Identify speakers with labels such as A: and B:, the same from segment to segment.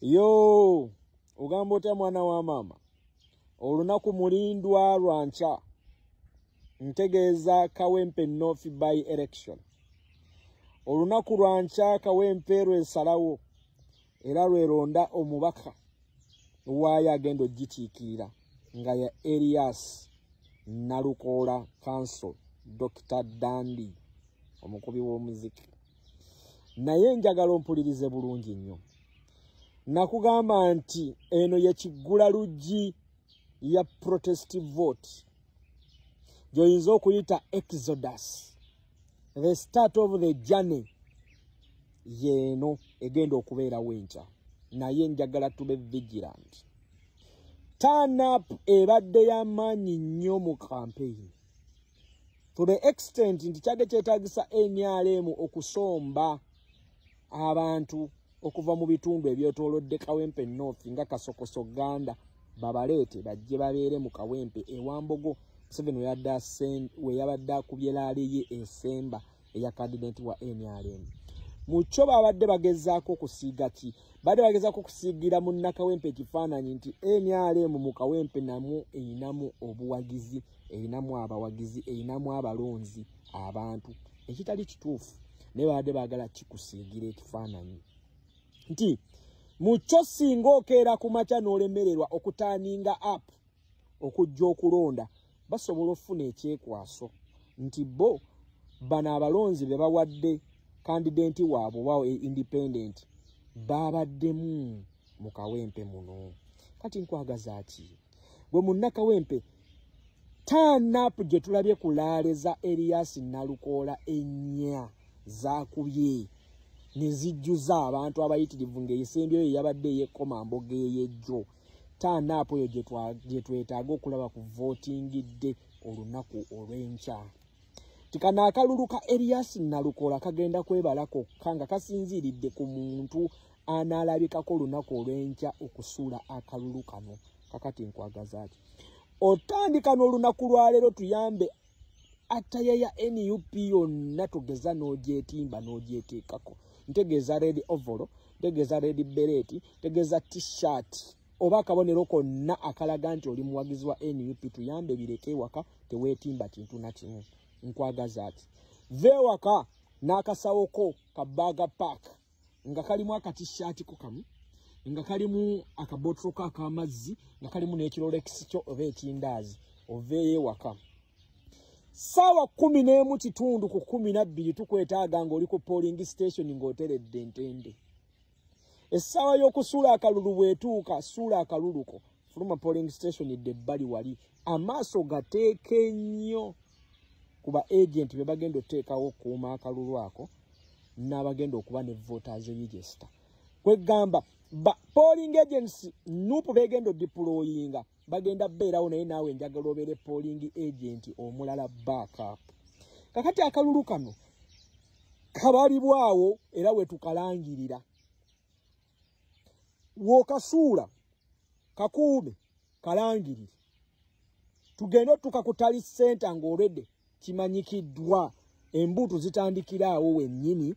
A: Yo, ogamba otya mwana wa maama? Olunaku mulindwa lwa nkya. Ntegeeza Kawempe North by election. Olunaku lwa nkya Kawempe lwesalawo era lweronda omubaka waayo agenda ogikiikirira nga ya Erias Nalukoola Council Dr. Dandi omukubi w'omuziki. Naye njagala ompulirize bulungi nnyo. Nakugamba nti eno ye kiggula luggi ya protest vote gy'oyinza okuyita exodus, the start of the journey yeeno egenda okubeerawo enkya. Naye njagala tube vigilant. Turn up ebadde y'amaanyi nnyo mu campaign to the extent nti kyadde kyetaagisa NRM okusomba abantu okuva mu bitundu ebyetoolodde Kawempe North nga Kasokoso Ganda, babaleete bajje babeere mu Kawempe ewambogo Museveni we yabadde akubye rally ye esemba eya candidate wa NRM. Mu kyo babadde bagezaako okusiiga ki? Badde bagezaako okusiigira munnakawempe ekifaananyi nti NRM mu Kawempe namu erinamu obuwagizi, erinamu abawagizi, erinamu abalonzi abantu, ekitali kituufu. Naye babadde baagala kikusiigira ekifaananyi nti mu kyo singa okeera ku makya n'olemererwa okuturninga up okujja okulonda, basobola okufuna ekyekwaso nti bo bano abalonzi be bawadde candidate waabwe oba independent babaddemu mu Kawempe muno. Kati nkwagaza ki gwe munnakawempe? Turn up gye tulabye ku rally za Erias Nalukoola ennya zaakubye ne zijjuza abantu abayitirivu ng'eyisembyeyo yabadde ey'ekkomamboga ey'ejjo. Turn up eyo gye twetaaga okulaba ku voting day olunaku olw'enkya. Tikano akalulu ka Erias Nalukoola kagenda kwebala kokka nga kasinziiridde ku muntu anaalabikako olunaku olw'enkya okusuula akalulu kano. Kakati nkwagaza ki? Otandika n'olunaku lwaleero tuyambe attire ya NUP yonna tugeza n'ogyetimba n'ogyeteekako. Ntegeeza red overall, ntegeeza red beret, ntegeeza T-shirt oba akabonero konna akalaga nti oli muwagizi wa NUP. Tuyambe bireke ewaka, teweetimba kintu na kimu. Nkwagaza ati va ewaka n'akasawo ko ka bag pack nga kalimu akatishaati ko kamu, nga kalimu akabotolo ko ak'amazzi, nga kalimu n'ekirolekisi kyo oba ekindaazi. Oveeyo ewaka ssaawa 11:45, tukwetaaga ng'oli ku polling station ng'oteredde entende. Essaawa y'okusuula akalulu bw'etuuka, suula akaluluko, fuluma polling station, dde ebbali wali, amaaso gateeke nnyo ku ba agent be bagenda oteekawo okukuuma akalulu ako n'abagenda okuba ne voters register. Kwegamba ba polling agents NUP begenda odeployinga bagenda beerawo, naye naawe njagala obeere polling agent omulala backup. Kakati akalulu kano kabalibwawo era we tukalangirira. W'okasuula kakuume, kalangirire, tugende otuuka ku tally center ng'olwedde kimanyikiddwa. Embuutu zitandikira awo wennyini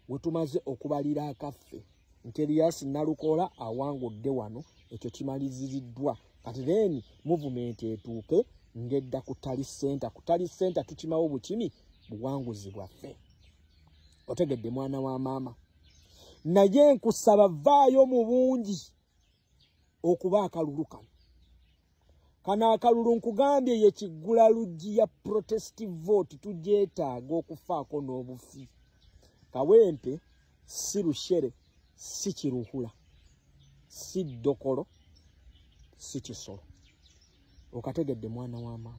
A: we tumaze okubalira akaffe nti Erias Nalukoola awangudde wano, ekyo kimaliziriddwa. Kati then movement etuuke ng'edda ku tally center. Ku tally center tukimawo bukimi buwanguzi bwaffe. Otegedde mwana wa maama? Naye nkusaba vaayo mu bungi okuba akalulu kano. Kano akalulu nkugambye ye kiggula luggi ya protest vote, tugyetaaga okufaako n'obufi. Kawempe si Rushere, si Kiruhura, si Ddokolo, si Kisolo. Okategedde mwana wa maama?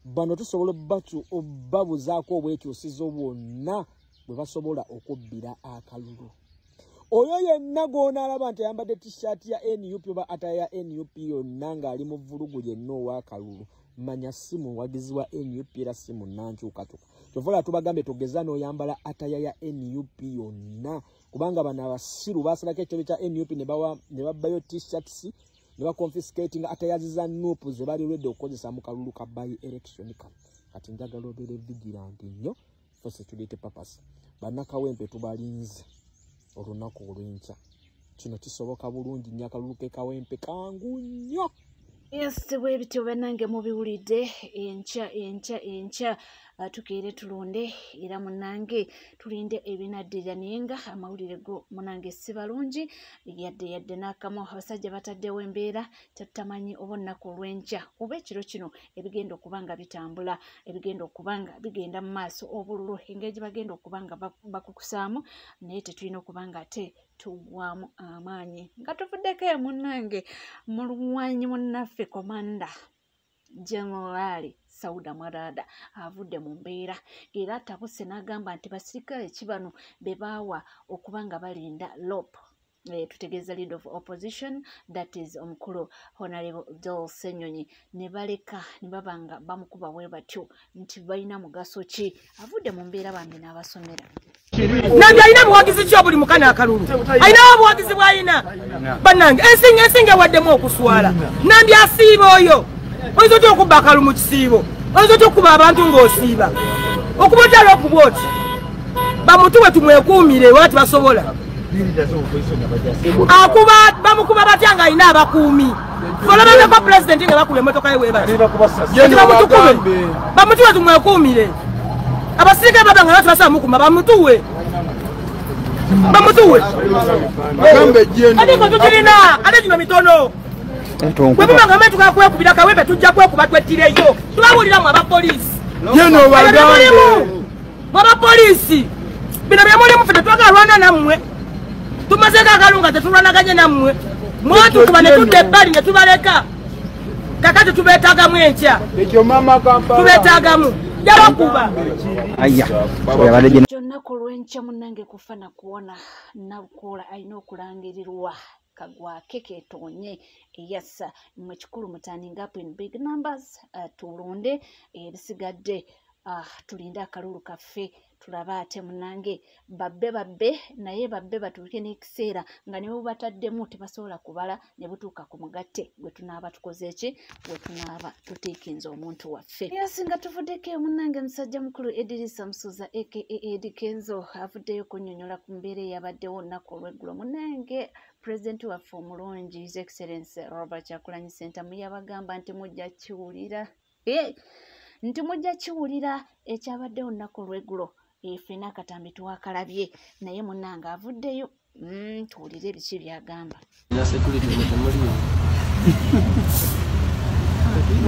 A: Bano tusobola obbabuzaako obwekyusizo bwonna bwe basobola okubbira akalulu. Oyo yenna gw'onaalaba nti ayambadde T-shirt ya NUP oba attire ya NUP yonna ng'ali mu vvulugu yenna ow'akalulu, manya si muwagizi wa NUP era si munnankyukakyuka. Kyova olaba tubagambye togeza n'oyambala attire ya NUP yonna, kubanga bano abasiru basalako ekitebe kya NUP ne babbayo T-shirts ne baconfiscatinga attires za NUP ze bali ready okukozesa mu kalulu ka by election kano. Kati njagala obeere vigilant nnyo for security purpose. Bannakawempe tubalinze olunaku olw'enkya. Kino kisoboka bulungi nnyo, akalulu ke Kawempe kangu nnyo.
B: Yes, bwe bityo bannange mubiwulidde. Enkya, enkya, enkya tukeere tulonde, era munnange tulinde ebinaddirira, naye nga amawulire go munnange si balungi yadde yadde n'akamu. Abasajja bataddewo embeera, tetutamanyi oba olunaku olw'enkya oba ekiro kino ebigenda okuba nga bitambula, ebigenda okuba nga bigenda mu maaso, obululu engeri gye bagenda okuba nga bakukusaamu, naye tetulina okuba nga ate tuggwamu amaanyi. Nga tuvuddeko, munnange mulwanyi munnaffe Commander General Sauda Mwarada avudde mu mbeera era atabuse n'agamba nti basirikale ki bano be baawa okuba nga balinda LOP, tutegeeza Leader of Opposition, that is omukulu Honorable Joel Ssenyonyi, ne baleka ne baba nga bamukuba bwe batyo, nti balina mugaso ki? Avudde mu mbeera bambi n'abasomera.
C: Nambi alina buwagizi ki obuli mukana akalulu? Alinawo obuwagizi bw'alina? Bannange, ensinga ensinga ewaddemu okuswala. Nambi asiiba oyo. Oyinza otya okubba akalulu mu kisiibo? Oyinza otya okuba abantu ng'osiiba? Okuba otya lwokuba oti bamutuwe tumwekuumire waba tebasobola akuba. Bamukuba batya ng'alina abakuumi? Olabangako pulezidenti nga bakuba emmotoka ye webati? Bamutukube, bamutuwe tumwekuumire. Abasirikale baba nga batubasaba mukuma, bamutuwe, bamutuwe. Adiko tukirina ate kino mitono. Bwe buba nga tuka kwekubira Kawempe, tujja kwekuba twettireyo. Tubawuliramu abapoliisi mulimu, abapoliisi bino bye mulimu. Ffe tetwagala lwana nammwe, tumazeeko akalulu nga tetulwanaganye nammwe. Mwatukuba ne tudda ebbali ne tubaleka. Kakati tubeetaagamu enkya, tubeetaagamu jabakuba.
B: Kyonnaku olw'enkya munnange kufa nakuwona. Nalukoola alina okulangirirwa kagwake ketoonye eyassa mmwe. Kikulu muturning up in big numbers, tulonde ebisigadde, tulinde akalulu kaffe tulabe. Ate munnange babbe babbe, naye babbe batuuke n'ekiseera nga ne bwebataddemu tebasobola kubala ne butuuka ku mugatte gwe tunaaba tukoze ki, gwe tunaaba tuteekinze omuntu waffe. Yes, nga tuvuddeko, munnange musajja mukulu Edirisa Musuuza aka Eddy Kenzo avuddeyo kunnyonnyola ku mbeera eyabaddewo olunaku olw'eggulo. Munnange pulezidenti waffe omulungi, His Excellence Robert Kyagulanyi Ssentamu, yabagamba nti mujja kiwulira, nti mujja kiwulira ekyabaddewo olunaku olw'eggulo. Ffenna akatambi twakalabye, naye munnange avuddeyo, tuwulire biki byagamba.
D: Security temuliyo.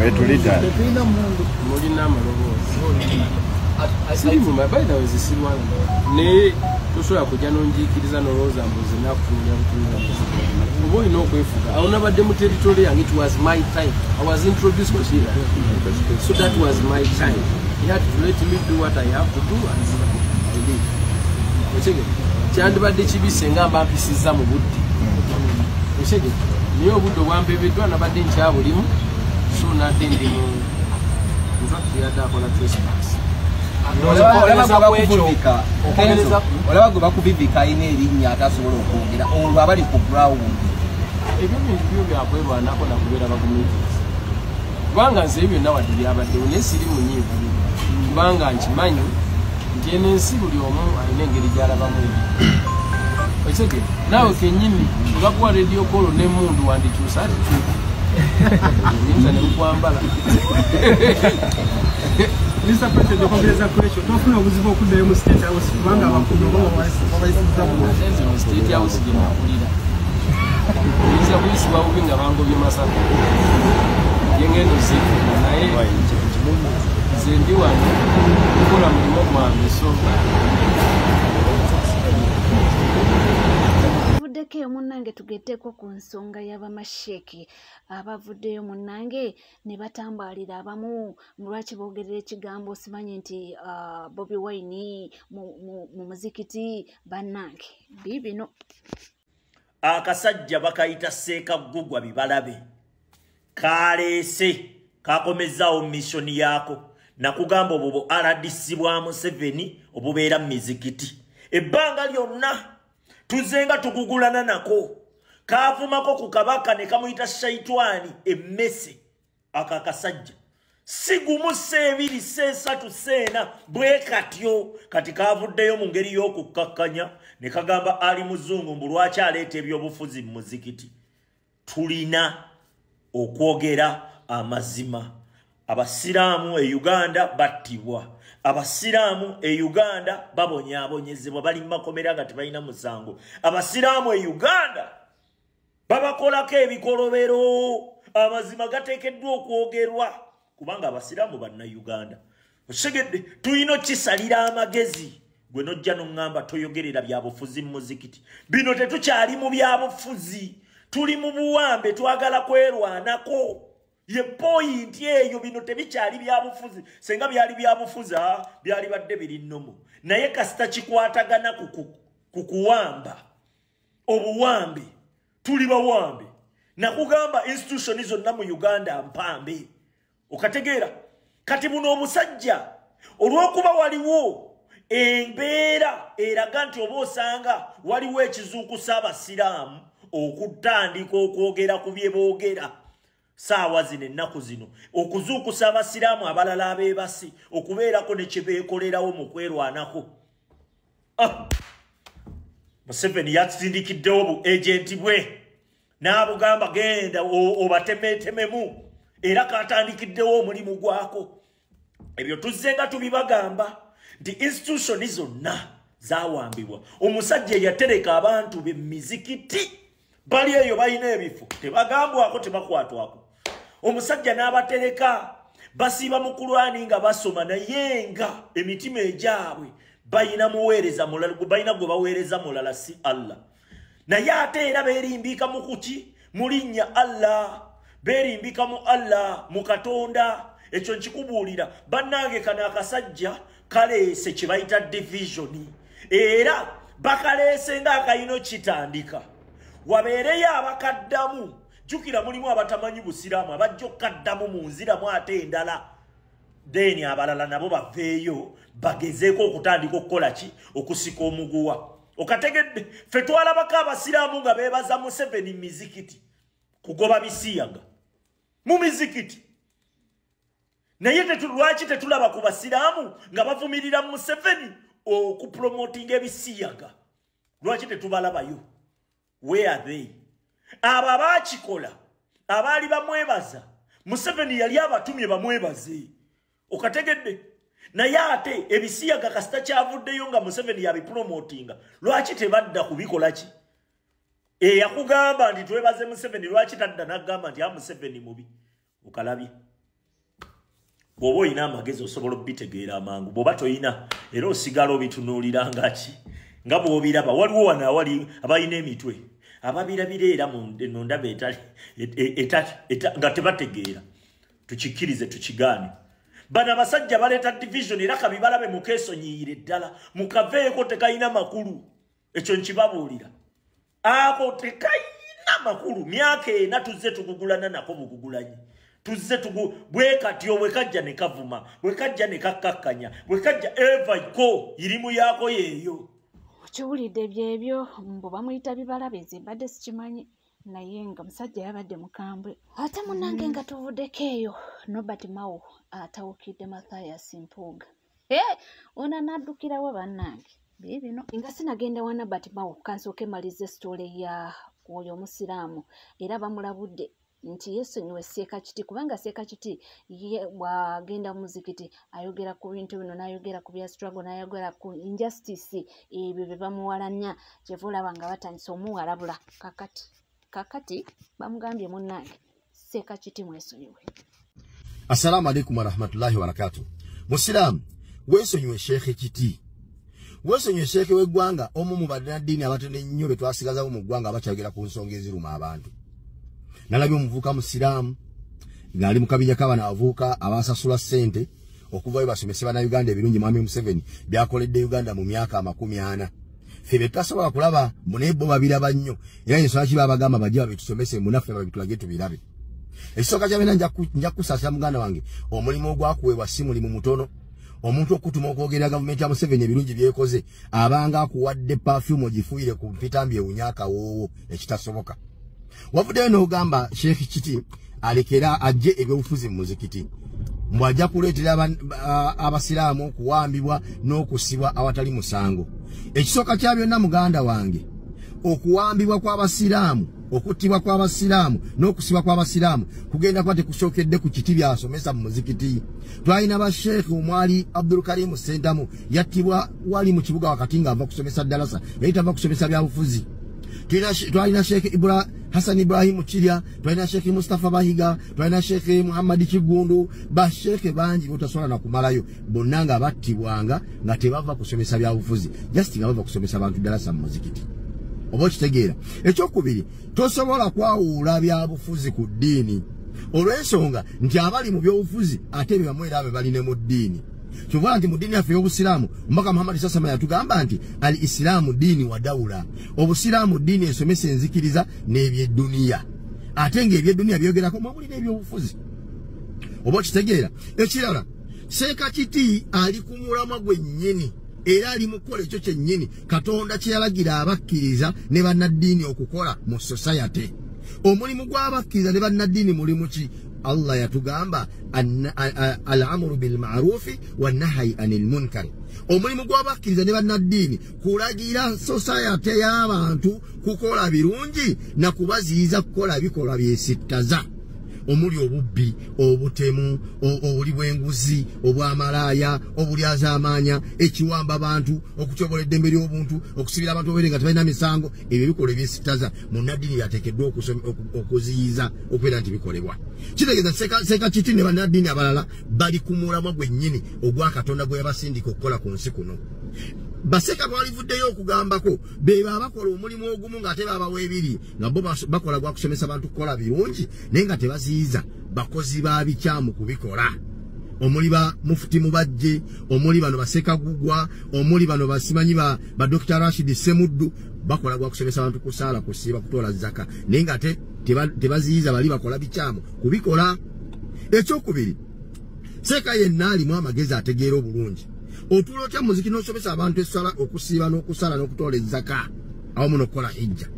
E: Wetulida.
D: Mulina amaloboozi. Siri by the way, zisirwana, naye tosobola kujja nonjiikiriza nolowooza mbu zinakutunulira butunulira. Oba olina okwefuga. Awo nabadde mu territory yange. It was my time. I was introduced Kosira, so that was my time. He had to let me do what I have to do and I did. Okitegeera? Kyandibadde kibi senga mba mpisizza mu budde, okitegeera? Naye obudde obwampeebeddwa nabadde nkyabulimu, so nadde ndi mu, in fact yadde akola trespass.
F: Olaba gwe bakubibika, alina erinnya ate asobola okwogera, olwo abali ku ground?
D: Ebyo bintu byo byakwerwanako nakubeera bagumiikiriza, kubanga nze ebyo byonna wadde byabaddewo, naye siri munyiivu, kubanga nkimanyi nti eno ensi buli omu alina engeri gy'alabamu ebintu. Okitegeera? Naawe kennyini webakuwa radio call n'emmundu wandikyusa atikyuka oyinza ne bukwambala.
G: Mr. President, okwongereza ku ekyo, tofuna obuzibu okuddayo mu State House kubanga abakuumi oba babayisizza bulungi?
D: Ate nze mu State House gye nakulira, oyinza kuyisibwa bubi nga bangobye Masaka gyengendo zifuga, naye nze ndi wano kukola mulimu gwange, so
B: Tuvuddeko, munnange tugetteko ku nsonga y'abamasheeki abavuddeyo munnange ne batambaalira abamu lwaki boogerera ekigambo simanyi nti Bobi Wine mu muzikiti. Bannange, biibino.
H: Akasajja bakayita Seekaggugwa Bibalabe kaleese kakomezaawo mission yaako. Nakugamba obwo bu RDC bwa Museveni obubeera mu mizikiti, ebbanga lyonna tuzenga tugugulana nako. Kaavumako ku kabaka ne kamuyita shaitwani emmese. Ako akasajja Si gumu, si ebiri, si esatu, si ena, bwe katyo. Kati kavuddeyo mu ngeri y'okukkakkanya ne kagamba Ali Muzungu mbu lwaki aleeta ebyobufuzi mu muzikiti. Tulina okwogera amazima. Abasiraamu e Uganda battibwa, abasiraamu e Uganda babonyaabonyezebwa, bali mu makomera nga tebalina musango. Abasiraamu e Uganda babakolako ebikolobero. Amazima gateekeddwa okwogerwa kubanga abasiraamu bannayuganda. Okitegedde? Tulina okisalira amagezi. Gwe nojja n'oŋŋamba toyogerera byabufuzi mu muzikiti. Bino tetukyali mu byabufuzi, tuli mu buwambe, twagala kwerwanako. Ye poyinti eyo, bino tebikyali byabufuzi. Senga byali byabufuzi, byali badde biri nnomo. Naye kasita kikwatagana ku kuwamba, obuwambe, tuli bawambe. Nakugamba institution zonna mu Uganda mpambe. Okategeera? Kati buno omusajja olw'okuba waliwo embeera eraga nti oba osanga waliwo ekizuukusa abasiraamu okutandika okwogera ku bye boogera saawa zino, ennaku zino, okuzuukusa abasiraamu abalala abeebasi okubeerako ne kye beekolerawo mu kwerwanako. Museveni yasindikiddewo bu agenti bwe n'abugamba genda obatemeetememu, era katandikiddewo omulimu gwako. Ebyo tuzze nga tubibagamba nti institution zonna zawambibwa. Omusajja eyatereka abantu be mizikiti bali eyo balina ebifo tebagambwako, tebakwatwako. Omusajja n'abatereka basiiba mu kulwani nga basoma, naye nga emitima egyabwe balina muweereza mulala, balina gwe baweereza mulala, si Allah. Naye ate era beerimbika mu kuki? Mu linnya Allah, beerimbika mu Allah, mu Katonda. Ekyo nkikubuulira bannange, kano akasajja kaleese kye bayita division, era bakaleese ng'akayino kitandika. Wabeereyo abakaddamu. Jjukira mulimu abatamanyi busiraamu abajja okukaddamu mu nziramu ate endala, then abalala nabo baveeyo bagezeeko okutandika okukola ki? Okusika omuguwa. Okategedde? Ffe twalabako abasiraamu nga beebaza Museveni mizikiti kugoba bisiyaga mu mizikiti. Naye lwaki tetulaba ku basiraamu nga bavumirira Museveni okupromotinga ebisiyaga? Lwaki tetubalabayo? Where are they? Abo abaakikola abaali bamwebaza, Museveni yali abatumye bamwebaze. Okategedde? Naye ate ebisiyaga kasita kyavuddeyo nga Museveni yabipromotinga, lwaki tebadda kubikola ki? Eyakugamba nti twebaze Museveni, lwaki tadda n'agamba nti Museveni mubi? Okalabye? Bw'oba olina amagezi osobola obitegeera amangu, bw'oba toyina era osigala obitunuulira nga ki? Nga bw'obiraba. Waliwo wano awali abalina emitwe ababirabira era mu ndaba etali nga tebategeera. Tukikkirize tukigaane, bano abasajja baleeta division, era kabibalabe mukeesonyiire ddala, mukaveeko, tekalina makulu. Ekyo nkibabuulira, ako tekayina makulu. Myaka 4 tuzze tugugulana nako bugugulanyi, tuzze tugu bwe katyo, bwe kajja ne kavuma, bwe kajja ne kakkakkanya, bwe kajja eva ko irimu yaako yeeyo.
B: Okiwulidde byebyo, mbu bamuyita Bibalabe. Nze mbadde sikimanyi, naye nga musajja yabadde mukambwe. Ate munnange nga tuvuddeko eyo, Norbert Mao atawukidde Mathias Mpuuga. Ono anaddukirawo bannange biibino. Nga sinagenda wa Norbert Mao, kansooke malize story ya oyo omusiraamu. Era bamulabudde nti yeesonyiwe Seeka Kiti, kubanga Seeka Kiti ye bw'agenda mu muzikiti ayogera ku bintu bino, n'ayogera ku bya struggle, n'ayogera ku injustice, ebyo bye bamuwalanya. Kyeva olaba nga batandise omuwalabula. Kakati bamugambye, munnange Seeka Kiti mwesonyiwe.
E: Assalamu alaikum warahmatullahi wabarakatuh. Musiraamu, weesonyiwe Sheekhe Kiti, weesonyiwe sheekhe w'eggwanga, omu mu bannaddiini abatono ennyo be twasigazawo mu ggwanga abakyayogera ku nsonga eziruma abantu. Nalabye omuvubuka musiraamu ng'ali mu kabinja k'abano abavubuka abasasula ssente okuvayo basomese bannayuganda ebirungi Mwami Museveni byakoledde Uganda mu myaka 40, ffe bye tutasobola kulaba, naye bo babiraba nnyo. Era ensonga ki babagamba bajje babitusomese, munaffe babitulage tubirabe. Ekisooka kya byonna, nja kusaasira muganda wange. Omulimu ogwakuweebwa si mulimu mutono. Omuntu okutuma okwogera gavumenti ya Museveni ebirungi byekoze, abanga akuwadde perfume ogifuuyire ku mpitambi ewunya akawoowo, ekitasoboka. Wavuddeyo n'ogamba Sheekh Kiti alekera ajje ebyobufuzi mu muzikiti. Mbwajja kuleetera abasiraamu okuwambibwa n'okusibwa awatali musango. Ekisooka kya byonna muganda wange, okuwambibwa kw'abasiraamu, okuttibwa kw'abasiraamu n'okusibwa kw'abasiraamu kugenda kuba tekusookedde ku kiti byasomesa mu muzikiti. Twalina basheekhe omwali Abdul Karim Ssentamu, yattibwa wali mu kibuga wakati ng'ava kusomesa ddalasa, naye tava kusomesa byabufuzi. Twalina Sheikh Hassan Ibrahim Kirya, twalina Sheikh Mustafa Bahiga, twalina Sheikh Muhammad Kigundu, basheekhe bangi botasobola na kumalayo, bonna nga battibwanga nga tebava kusomesa byabufuzi, just nga bava kusomesa abantu ddalasa mu muzikiti. Oba okitegeera? Ekyokubiri, tosobola kwawula byabufuzi ku ddiini olw'ensonga nti abali mu byobufuzi ate be bamu era be bali ne mu ddiini. Kyova nti mu ddiini yaffe ey'obusiraamu, Omubaka Muhammad Sassama yatugamba nti al isiraamu ddiini wa dawula, obusiraamu ddiini esomesa enzikiriza n'ebyedduniya, ate ng'ebyedduniya byogerako mwe muli n'ebyobufuzi. Oba okitegeera? Ekirala, Seeka Kiti ali ku mulamwa gwennyini era ali mu kukola ekyo kyennyini Katonda kye yalagira abakkiriza ne bannaddiini okukola mu society. Omulimu gw'abakkiriza ne bannaddiini mulimu ki? Allah yatugamba al-amru bil ma'rufi wan nahyi anil munkar. Omulimu gw'abakkiriza ne bannaddiini kulagira society y'abantu kukola birungi na kubaziyiza kukola bikolwa byesittaza, omuli obubbi, obutemu, obuli bw'enguzi, obwamalaaya, obulyazaamaanya, ekiwamba abantu, okutyobola eddembe ly'obuntu, okusibira abantu obeere nga tebalina misango. Ebyo bikolwa ebyesittaza munnaddiini yateekeddwa okuziyiza okubeera nti bikolebwa. Kitegeeza Seeka Kiti ne bannaddiini abalala bali ku mulamwa gwennyini ogwa Katonda gwe yabasindika okukola ku nsi kuno. Baseeka balivuddeyo okugambako be abakola omulimu ogumu ng'ate babawa ebiri, nga bo bakola gwa kusomesa bantu kukola birungi naye nga tebaziyiza bakozi ba bikyamu kubikola, omuli ba Mufuti Mubajje, omuli bano Baseeka Gugwa, omuli bano basimanyi ba Dr. Rashid Ssemuddu. Bakola gwa kusomesa abantu kusaala, kusiiba, kutoola zaka, naye ng'ate tebaziyiza bali bakola bikyamu kubikola. Ekyokubiri, Seeka yenna alimu amagezi ategeera obulungi. Otuula otya muziki n'osomesa abantu essala, okusiiba n'okusala n'okutoola ezzaka awamu n'okukola hijja,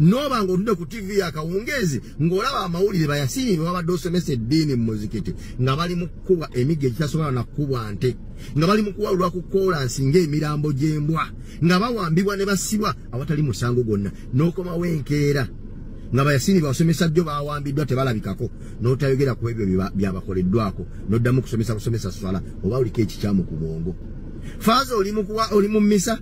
E: n'oba ng'otudde ku TV yakawungeezi ng'olaba amawulire bayasiini be babadde osomesa eddiini mu muzikiti nga bali mu kukubwa emiggo egitasobola na kukubwa nte, nga bali mu kuwalulwa ku koolansi ng'emirambo gy'embwa, nga bawambibwa ne basibwa awatali musango gwonna, n'okomawo enkeera nga bayasiini basomesa jjo bawambiddwa tebalabikako, n'otayogera ku ebyo byabakoleddwako, n'oddamu kusomesa busomesa swala, oba oliko ekikyamu ku bwongo. Faaza oli mu mmisa,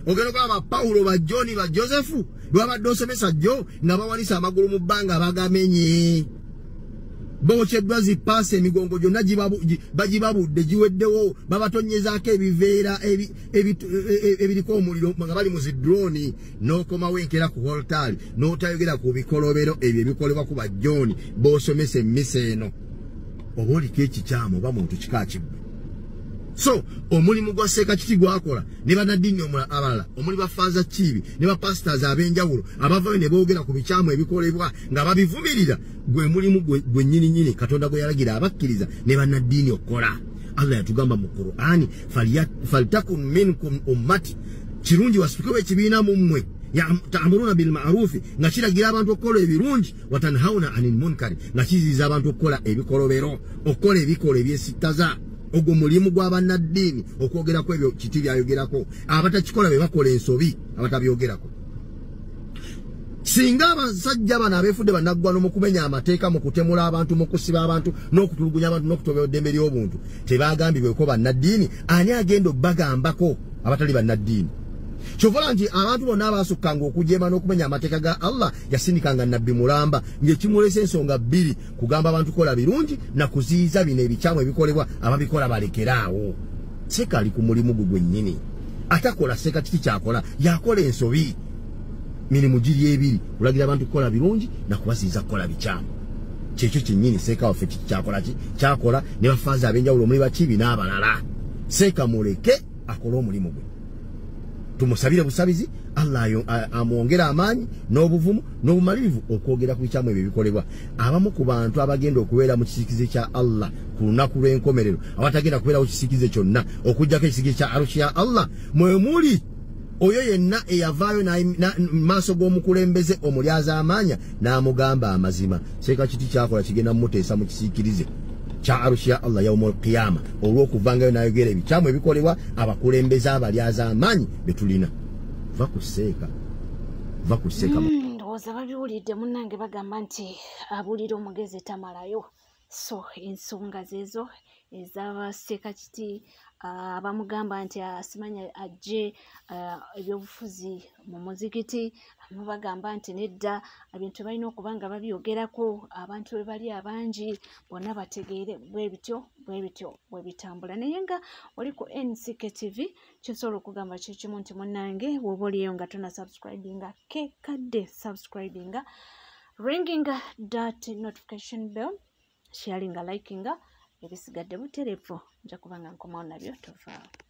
E: ogenda okulaba ba Pawulo, ba John, ba Joseph lwabadde osomesa jjo nga bawanise amagulu mu bbanga bagamenye, bookyeddwa zipaasi, emigongo gyonna bagibabudde giweddewo, babatonyezaako ebiveera ebiriko omuliro nga bali mu zidroni, n'okomawo enkeera ku holtaali n'otayogera ku bikolobero ebyo ebikolebwa ku ba John b'osomesa emmisa eno. Oba oliko ekikyamu oba muntu kika kiggwe. So omulimu gwa Seeka Kiti gwakola ne bannaddiini abalala omuli ba Faaza Kiibi ne ba pastors ab'enjawulo abavayo ne boogera ku bikyamu ebikolebwa nga babivumirira, gwe mulimu gwe nnyini nnyini Katonda gwe yalagira abakkiriza ne bannaddiini okukola. Allah yatugamba mu Qur'ani, faltakun minkum ummati, kirungi wasitukewo ekibiina mu mmwe, ta'muruna bil ma'rufi, nga kiragira abantu okukola ebirungi, watanhauna anil munkari, nga kiziyiza abantu okukola ebikolobero, okukola ebikolwa ebyesittaza. Ogwo mulimu gw'abannaddiini okwogerako ebyo Kiti byayogerako. Abatakikola be bakola ensobi, abatabyogerako. Singa abasajja bano abeefudde bannaggwano mu kumenya amateeka, mu kutemula abantu, mu kusiba abantu n'okutulugunya abantu n'okutobera eddembe ly'obuntu tebagambibweko bannaddiini, ani agenda obbagambako abatali bannaddiini? Kyova nti abantu bonna abaasukkanga okujeema n'okumenya amateeka ga Allah yasindikanga nabbi mulamba ng'ekimulesa ensonga bbiri: kugamba abantu kukola birungi na kuziyiza bino ebikyamu ebikolebwa, ababikola balekeraawo. Seeka ali ku mulimu gwe gwennyini. Atakola Seeka Kiti kyakola yakola ensobi. Mirimu giri ebiri: kulagira abantu kukola birungi na kubaziyiza kukola bikyamu. Kyekyo kyennyini Seeka waffe Kiti kyakola ki kyakola ne bafaaza ab'enjawulo omuli Bakiibi n'abalala. Seeka muleke akole omulimu gwe, tumusabire busabizi Allah amwongere amaanyi n'obuvumu n'obumalirivu okwogera ku bikyamu ebyo ebikolebwa. Abamu ku bantu abagenda okubeera mu kisiikize kya Allah ku lunaku lw'enkomerero, abatagenda kubeerawo kisiikize kyonna okuggyako ekisiikize kya arushi ya Allah, mwe muli oyo yenna eyavaayo mu maaso g'omukulembeze omulyazaamaanya n'amugamba amazima. Seeka Kiti kyakola kigenda mumuteesa mu kisiikirize. kya arushi ya Allah yaumul qiyama olw'okuvangayo n'ayogera ebikyamu ebikolebwa abakulembeze abalyaza amaanyi betulina. Va ku seeka, va ku seeka.
B: Ndowooza babiwulidde munnange, bagamba nti abuulira omugezi tamalayo. So ensonga zeezo ez'abaseeka kiti abamugamba nti asimanya ajje ebyobufuzi mu muzikiti, abamu bagamba nti nedda, ebintu balina okuba nga babyogerako abantu bwe bali abangi bonna bategeere bwe bityo bwe bityo bwe bitambula. Naye nga oli ku NCK TV, kyosobola okugamba kyekimu nti munnange bw'oba oliyo nga tona subscribinga, ke kadde subscribinga, ringinga that notification bell, sharinga, likinga, ebisigadde butereevu nja kuba nga nkomawo nabyo. Tovaawo.